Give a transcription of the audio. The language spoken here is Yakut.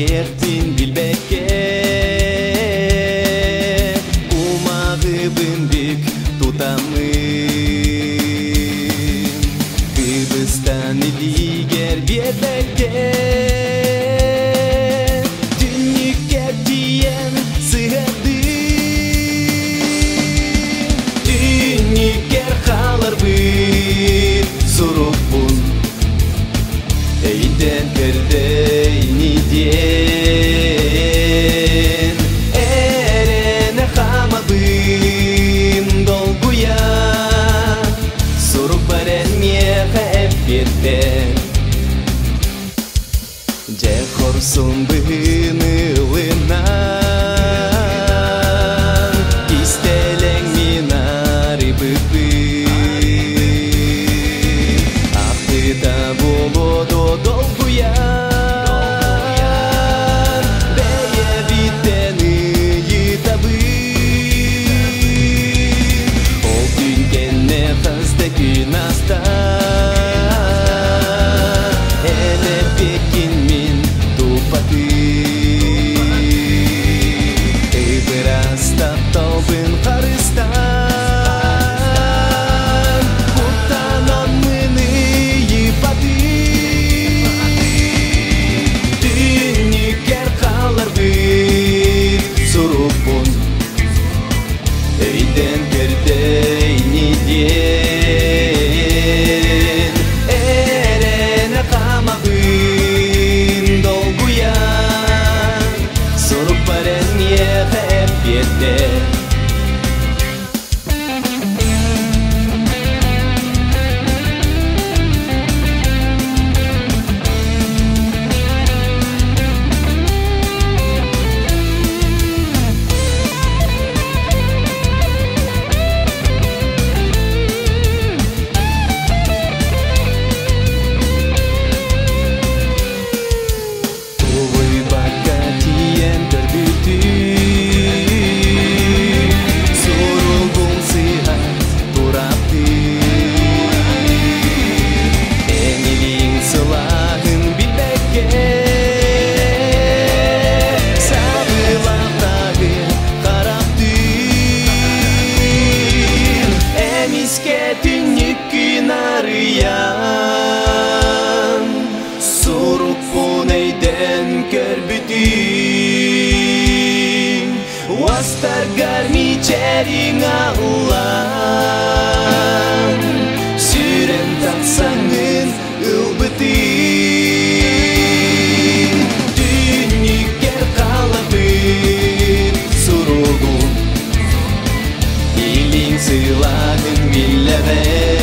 Диэхтин билбэккэ Кумаҕыбын бүк тутаммын Кыбыстан илиигэр биэрбэккэ Түннүккэр тиийэн сыһыардым Түннүккэр хааларбыт сурукпун Эйден көрдөйни диэн Эрене хамабын долгуя Сурук барен миэхэ эппиэттэн Дьэ хорсун быһыыны ылынан Кистэлэҥ мин арыйбыппын Ахтыыта буолуо дуо долгуйан Бэйэбиттэн ыйытабын Ол күн кэннэ хас да күн аста Эн эппиккин мин туппатым Ыбырас тапталбын харыстаан Куттанаммын ыйыппатым Түннүккэр хааларбыт сурукпун Өйдөн көрдөйни диэн Эрэнэ хаамабын долгуйан Сурукпар эн миэхэ эппиэттээ. Тулуйбакка тиийэн көрбүтүм Суругун сыһа тураптым Эн илииҥ сылааһын билбэккэ Сабыылаахтааҕы харахтыыр Эмискэ түннүккүн арыйан Сурукпун өйдөн көрбүтүм Уостаргар мичээриҥ аҕыллан Сүүрэн тахсаҥҥын ылбытым Түннүккэр хаалабыт суругум Илиҥ сылааһын биллэҕэ.